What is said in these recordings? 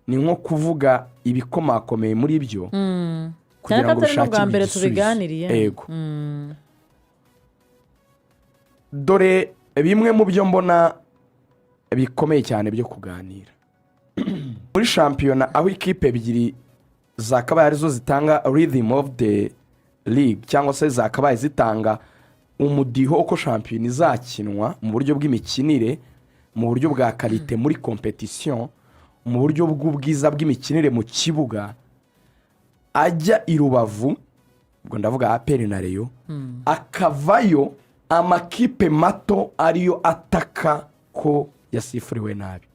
Ni nko kuvuga ibikomakomeye muri byo Cyane kugira ko ngo atari n'ubwa bishakirwe mbere igisubizo. tubiganiriye. Yego. Dore bimwe mu byo mbona bikomeye cyane byo kuganira muri shampiyona, aho ikipe ebyiri zakabaye arizo zitanga rhythm of the league, cyangwa se zakabaye zitanga umudiho uko shampiyona izakinwa mu buryo bw'imikinire, mu buryo bwa qualité muri compétition, mu buryo bw'ubwiza bw'imikinire mu kibuga, ajya i Rubavu, ubwo ndavuga APR na Rayon, akavayo amakipe mato ariyo ataka ko yasifuriwe nabi,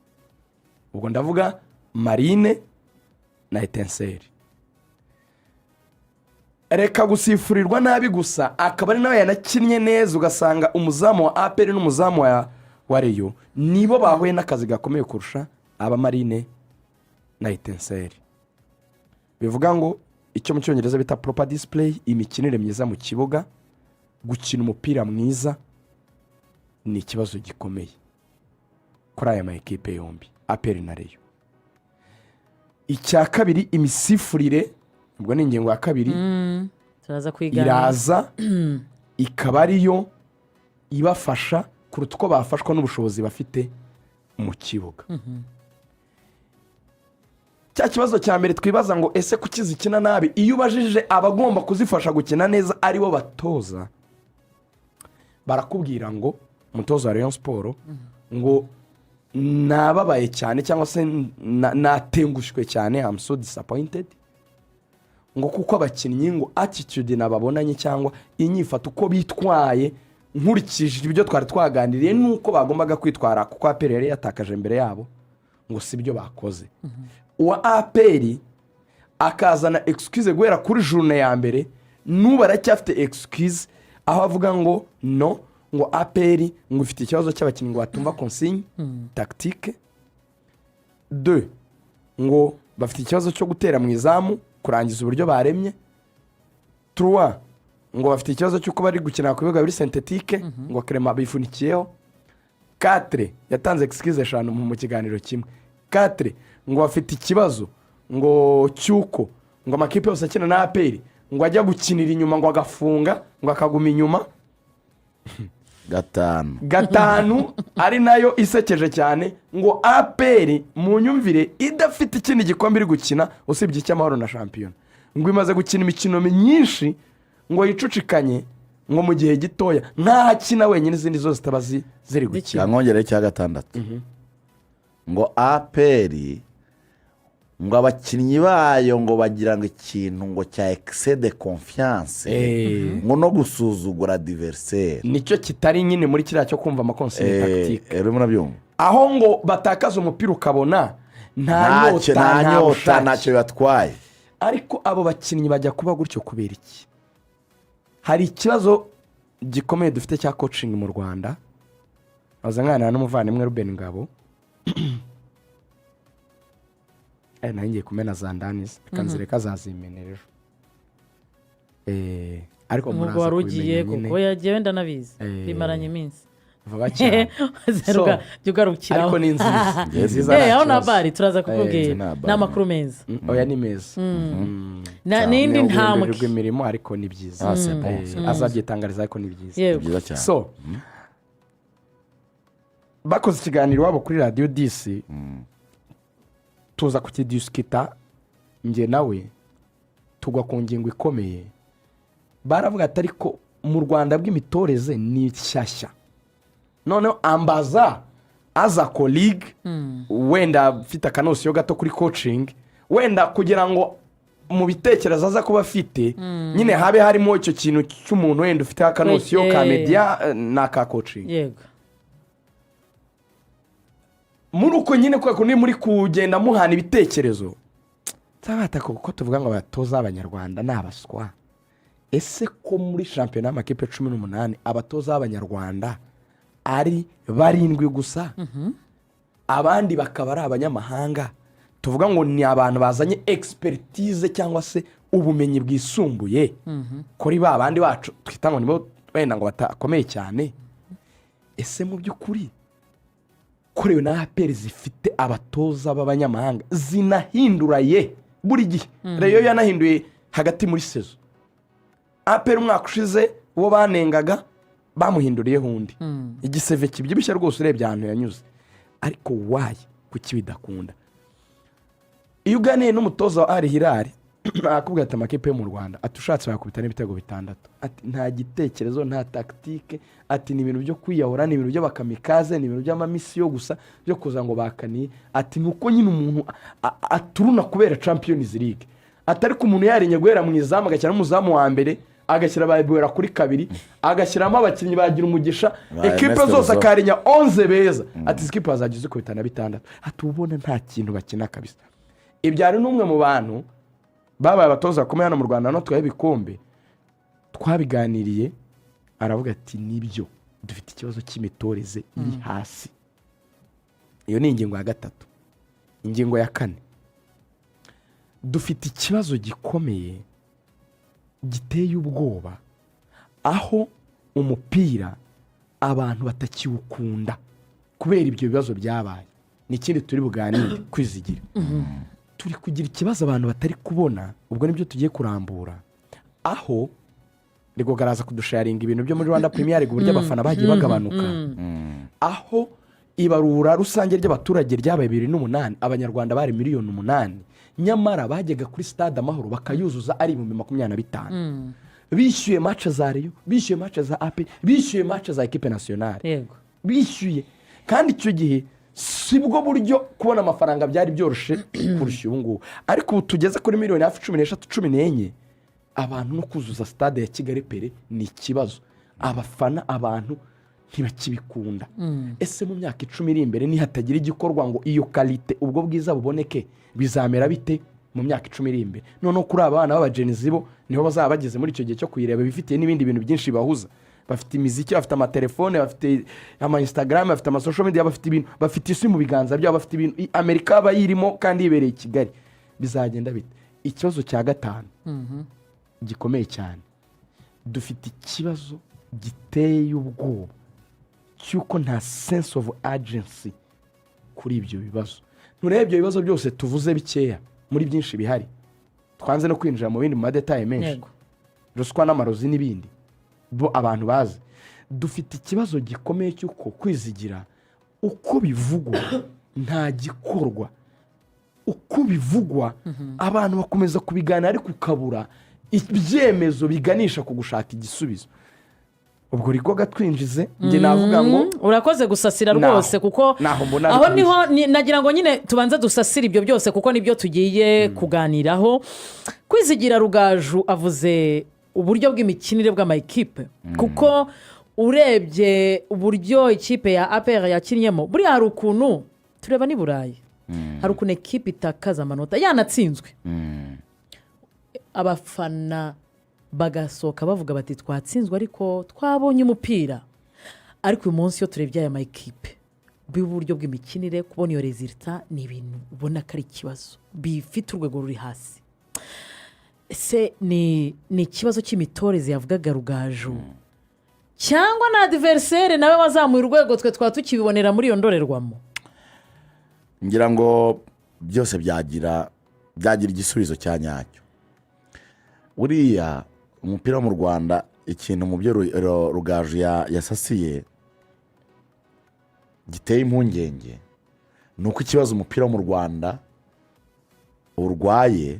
ubwo ndavuga Marine na Etincelles. Reka gusifurirwa nabi gusa, akaba ari nawe yanakinnye neza, ugasanga umuzamu wa APR n'umuzamu wa Rayon nibo bahuye n'akazi gakomeye kurusha aba Marine na Etincelles. Bivuga ngo icyo mu Cyongereza bita proper display, imikinire myiza mu kibuga, gukina umupira mwiza, ni ikibazo gikomeye kuri aya ma ekipe yombi, APR na Rayon. Icya kabiri, imisifurire, ubwo ni ingingo ya kabiri. Turaza kuyiganira. Iraza ikaba ariyo ibafasha kuruta uko bafashwa n'ubushobozi bafite mu kibuga. Cya kibazo cya mbere twibaza ngo: ese kuki zikina nabi? Iyo ubajije abagomba kuzifasha gukina neza, aribo batoza, barakubwira ngo umutoza wa Rayon Sports ngo nababaye cyane, cyangwa se natengushywe cyane, am so disappointed, ngo kuko abakinnyi ngo attitude nababonanye cyangwa inyifato uko bitwaye, nkurikije ibyo twari twaganiriye n'uko bagombaga kwitwara, kuko APR yari yatakaje mbere yabo, ngo si byo bakoze. Uwa APR akazana excuse guhera kuri journée ya mbere, n'ubu aracyafite excuse, aho avuga ngo no, ngo APR ngo ifite ikibazo cy'abakinnyi ngo batumva consigne tactique de, ngo bafite ikibazo cyo gutera mu izamu, kurangiza uburyo baremye trois, ngo bafite ikibazo cy'uko bari gukina ku bibuga biri synthétique, ngo kerema bifunikiyeho quatre. Yatanze excuse eshanu mu kiganiro kimwe. Quatre, ngo bafite ikibazo ngo cy'uko ngo amakipe yose akina na APR ngo ajya gukinira inyuma, ngo agafunga, ngo akaguma inyuma. Gatanu. Gatanu, ari nayo isekeje cyane, ngo APR mu nyumvire idafite ikindi gikombe iri gukina usibye icy'Amahoro na shampiyona, ngo imaze gukina imikino myinshi ngo yicucikanye, ngo mu gihe gitoya nk'aho akina wenyine, izindi zose zitaba ziri gukina. Cyangwa icya gatandatu, ngo APR ngo abakinnyi bayo ngo bagira ngo ikintu ngo cya excès de confiance, ngo no gusuzugura adversaire. Nicyo kitari nyine muri kiriya cyo kumva ama consignes tactiques. Urimo urabyumva? Aho ngo batakaza umupira ukabona nta ntacyo nyota, nta nta nyota, bushake. Ntacyo bibatwaye. Ariko abo bakinnyi bajya kuba gutyo kubera iki? Hari ikibazo gikomeye dufite cya coaching mu Rwanda. Baza nganira n'umuvandimwe Ruben Ngabo, nawe ngiye kumena za ndanizi, reka nzireka azazimenera ejo. Ariko Nk'ubwo muraza wari ugiye kubimenya nyine. Kuko yagiye wenda nabizi, bimaranye iminsi. Vuba cyane. Zeruka, jya ugarukiraho. Ariko ni nziza, ni nziza, nta Aho na kibazo. bari turaza kukubwira. Nta bari. Ni amakuru meza. Oya, ni meza. N'indi Ni ntambwe. uguhindurirwa imirimo, ariko ni byiza. Ah, c'est bon, c'est bon. Azabyitangariza, ariko ni byiza. Yego. Byiza cyane. So bakoze ikiganiro iwabo kuri Radiyo 10, tuza kukidisikita njye nawe, tugwa ku ngingo ikomeye. Baravuga ati: ariko mu Rwanda bw'imitoreze ni shyashya. Noneho ambaza aza colleague wenda afite aka notion gato kuri coaching, wenda kugira ngo mu bitekerezo aza kuba afite nyine habe harimo icyo kintu cy'umuntu wenda ufite aka notion ka media n'aka coaching. Muri uko nyine, kubera ko ni muri kugenda muhana ibitekerezo, nzabata kuko tuvuga ngo abatoza b'Abanyarwanda ni abaswa. Ese ko muri shampiyona y'amakipe 18 abatoza b'Abanyarwanda ari barindwi gusa, abandi bakaba ari abanyamahanga, tuvuga ngo ni abantu bazanye expertise cyangwa se ubumenyi bwisumbuye kuri ba bandi bacu twita ngo nibo wenda ngo batakomeye cyane, ese mu by'ukuri Yakorewe na APR zifite abatoza b'abanyamahanga, zinahindura ye buri gihe. Rayon yanahinduye hagati muri saison. APR umwaka ushize uwo banengaga bamuhinduriyeho undi, igiseve kibyibushye rwose urebye ahantu yanyuze. Ariko why? Kuki bidakunda? Iyo uganiye n'umutoza wa Al Hilal, arakubwira ati: "Amakipe yo mu Rwanda," ati, "ushatse wakubita n'ibitego 6," ati: "Nta gitekerezo, nta tactique," ati: "Ni ibintu byo kwiyahura, ni ibintu by'abakamikaze, ni ibintu by'ama mission gusa byo kuza ngo bakaniye," ati: "Ni uko nyine umuntu aturuna kubera Champions League," ati: "Ariko umuntu yarinye guhera mu izamu, agashyiramo umuzamu wa mbere, agashyira ba kuri kabiri, agashyiramo abakinnyi bagira umugisha, Ba ekipe Ernest zose, Ruzo. akarinya 11 beza," ati: "Izi kipe bazajya zikubita na 6," ati: "Ubona nta kintu bakina kabisa." Ibyo ari n'umwe mu bantu babaye abatoza bakomeye hano mu Rwanda no twaye ibikombe, twabiganiriye, aravuga ati: "Nibyo, dufite ikibazo cy'imitoreze iri hasi." Iyo ni ingingo ya gatatu. Ingingo ya kane, dufite ikibazo gikomeye giteye ubwoba, aho umupira abantu batakiwukunda kubera ibyo bibazo byabaye. Ni ikindi turi buganire. Kwizigira, turi kugira ikibazo abantu batari kubona, ubwo nibyo tugiye kurambura, aho rigogaraza kudusharinga ibintu byo muri Rwanda Premier League, uburyo abafana bagiye bagabanuka, aho ibarura rusange ry'abaturage ryabaye 2008, Abanyarwanda bari miliyoni 8, nyamara bajyaga kuri Stade Amahoro bakayuzuza ari 25,000, bishyuye match za Rayon, bishyuye match za APR, bishyuye match za équipe nationale, bishyuye. Kandi icyo gihe si bwo buryo kubona amafaranga byari byoroshye kurusha ubu ngubu. Ariko ubu tugeze kuri miliyoni hafi 13, 14, abantu no kuzuza Stade ya Kigali Pele ni ikibazo. Abafana, abantu ntibakibikunda. Ese mu myaka 10 iri imbere, nihatagira igikorwa ngo iyo qualité, ubwo bwiza buboneke, bizamera bite mu myaka 10 iri imbere? Noneho kuri aba bana b'aba Gen Z, bo niho bazaba bageze muri icyo gihe cyo kuyireba, bifitiye n'ibindi bintu byinshi bibahuza. Bafite imiziki, bafite amatelefone, bafite ama Instagram, bafite ama social media, bafite ibintu, bafite isi mu biganza byabo, bafite ibintu Amerika aba yirimo kandi yibereye i Kigali. Bizagenda bite? Ikibazo cya gatanu gikomeye cyane, dufite ikibazo giteye ubwoba cy'uko nta sense of urgency kuri ibyo bibazo. Nturebe ibyo bibazo byose tuvuze bikeya muri byinshi bihari, twanze no kwinjira mu bindi, mu ma détails menshi, ruswa n'amarozi n'ibindi bo abantu bazi. Dufite ikibazo gikomeye cy'uko, kwizigira, uko bivugwa nta gikorwa. Uko bivugwa, abantu bakomeza kubiganira, ariko ukabura ibyemezo biganisha ku gushaka igisubizo. Ubwo rigoga twinjize, njye navuga ngo Urakoze gusasira Naho. rwose, kuko Naho mbona aho ari niho nagira ngo nyine tubanze dusasire ibyo byose, kuko nibyo tugiye kuganiraho. Kwizigira, Rugaju avuze uburyo bw'imikinire bw'amakipe, kuko urebye uburyo ikipe ya APR yakinnyemo, buriya hari ukuntu tureba n'i Burayi, hari ukuntu ekipe itakaza amanota yanatsinzwe, abafana bagasohoka bavuga bati: "Twatsinzwe ariko twabonye umupira." Ariko uyu munsi iyo turebye aya makipe b'uburyo bw'imikinire, kubona iyo résultat ni ibintu ubona ko ari ikibazo bifite urwego ruri hasi. Ese ni ikibazo cy'imitoreze yavugaga Rugaju, cyangwa na adversaire nawe wazamuye urwego, twe twaba tukibibonera muri iyo ndorerwamo? Ngira ngo byose byagira igisubizo cya nyacyo. Buriya umupira wo mu Rwanda, ikintu mu byo Rugaju yasasiye giteye impungenge ni uko ikibazo umupira wo mu Rwanda urwaye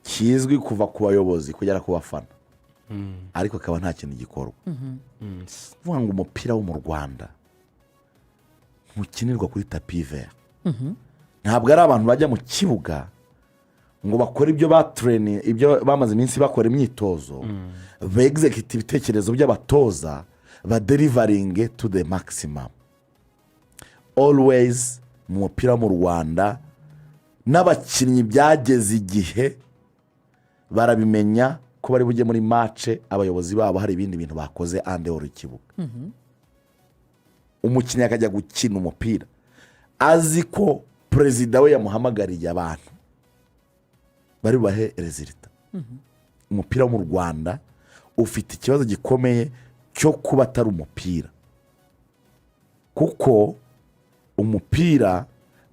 kizwi kuva ku bayobozi kugera ku bafana, ariko akaba nta kintu gikorwa. Kuvuga ngo umupira wo mu Rwanda ntukinirwa kuri tapis vert, ntabwo ari abantu bajya mu kibuga ngo bakore ibyo batureni, ibyo bamaze iminsi bakora imyitozo, begizekite ibitekerezo by'abatoza, badeliveringe to the maximum. Always mu mupira wo mu Rwanda, n'abakinnyi byageze igihe barabimenya ko bari bujye muri match, abayobozi babo hari ibindi bintu bakoze en dehors y'ikibuga. Umukinnyi akajya gukina umupira azi ko perezida we yamuhamagariye abantu bari bubahe résultat. Umupira wo mu Rwanda ufite ikibazo gikomeye cyo kuba atari umupira, kuko Umupira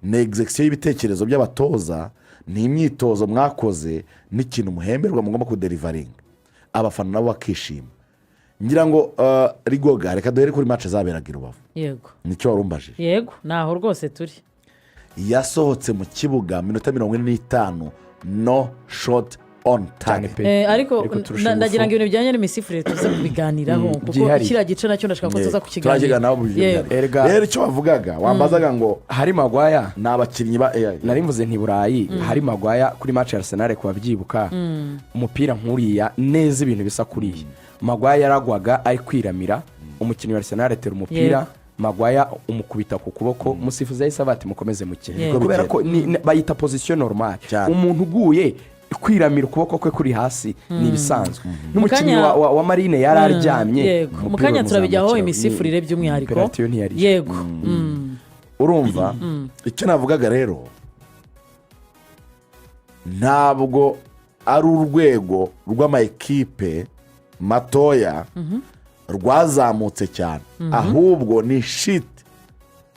ni exécution y'ibitekerezo by'abatoza, ni imyitozo mwakoze n'ikintu muhemberwa mugomba kudeliveringa, abafana nabo bakishima. Ngira ngo rigoga, reka duhere kuri match zaberaga i Rubavu. Yego. Nicyo wari umbajije. Yego, naho rwose turi. Yasohotse mu kibuga minota 45, no shot on Cyane target. pe. Ariko Ariko turusha ndagira ngo ingufu. ibintu bijyanye n'imisifurire tuze kubiganiraho, kuko Byihariye. kiriya gice nacyo ndashaka ko tuza kukiganira. Turakiganiraho mu buryo Yego. bwihariye. Rero icyo wavugaga, wambazaga ngo Hari Maguire. Ni abakinnyi ba Nari mvuze nti Burayi hari Maguire kuri match ya Arsenal, ku babyibuka, umupira nk'uriya neza, ibintu bisa kuriya, Maguire yaragwaga ari kwiramira, umukinnyi wa Arsenal atera umupira, Maguire umukubita ku kuboko, umusifuzi yahise avuga ati: "Mukomeze mukine." Kubera ko bayita position normale. Cyane. Umuntu uguye kwiramira, ukuboko kwe kuri hasi, ni ibisanzwe. N'umukinnyi Mukanya- wa Marine yari aryamye, Yego, mu umupira kanya turabijyaho uramuzamukira. imisifurire by'umwihariko. Penalty yo ntiyari. Yego. Urumva icyo navugaga rero, ntabwo ari urwego rw'amakipe matoya rwazamutse cyane, ahubwo ni chute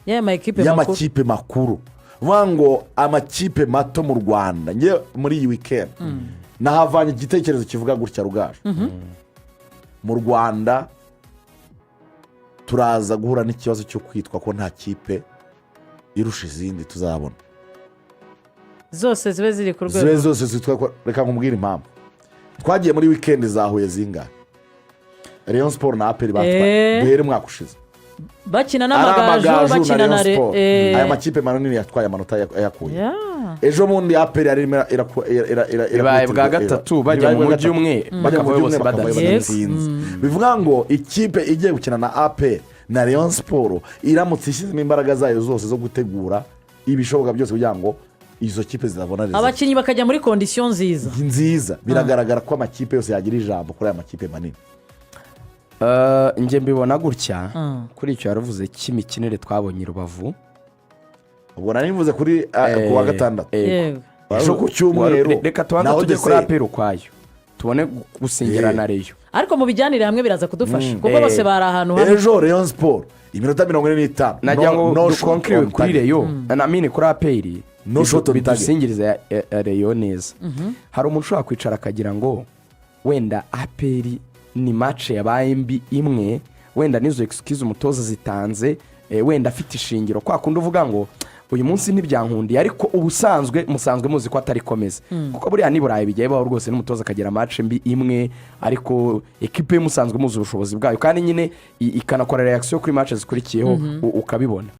y'aya ma ekipe makuru. Y'amakipe makuru. Vuga ngo amakipe mato mu Rwanda, njye muri iyi weekend nahavanye igitekerezo kivuga gutya: Rugaju, mu Rwanda turaza guhura n'ikibazo cyo kwitwa ko nta kipe irusha izindi tuzabona. Zose zibe ziri ku Zibe rwego. zose zitwa reka nkubwire impamvu. Twagiye muri weekend za Huye zingahe? Rayon Sports na APR batwaye. Duhere umwaka ushize. Bakina Ari n'Amagaju. Amagaju na Bakina Rayon na Sports. Aya makipe manini yatwaye amanota yakuye. Ejo bundi APR yari irimo Bibaye bwa gatatu bajya Bibaye mu bwa mujyi gatatu. umwe, Bajya mu bakavayo mujyi bose umwe, bakavayo badatsinze. badatsinze. Bivuga ngo ikipe igiye gukina na APR na Rayon Sports, iramutse ishyizemo imbaraga zayo zose zo gutegura ibishoboka byose kugira ngo izo kipe zidabona résultat, abakinnyi bakajya muri condition nziza. Nziza, biragaragara ko amakipe yose yagira ijambo kuri aya makipe manini. Njye mbibona gutya kuri icyo yaravuze cy'imikinire twabonye i Rubavu. Ubwo nari mvuze kuri ku wa gatandatu. Yego. Ejo ku cyumweru Reka tubanze naho tujye kuri Dese- APR ukwayo, tubone gusingira na Rayon. Ariko mubijyanire hamwe, biraza kudufasha kuko bose bari ahantu hamwe. Ejo Rayon Sports iminota 45, Nagira ngo no shot dukonkiriwe on kuri target. Rayon na mini kuri APR. No shot on target. Bidusingiriza ya Rayon neza. Hari umuntu ushobora kwicara akagira ngo wenda APR ni match yabaye mbi imwe, wenda n'izo excuse umutoza zitanze, wenda afite ishingiro, kwa kundi uvuga ngo uyu munsi ntibyankundiye, ariko ubusanzwe musanzwe muzi ko atari komeza, kuko buriya ni Burayi bijya bibaho rwose n'umutoza akagira match mbi imwe, ariko ekipe ye musanzwe muzi ubushobozi bwayo, kandi nyine ikanakora réaction kuri match zikurikiyeho, ukabibona.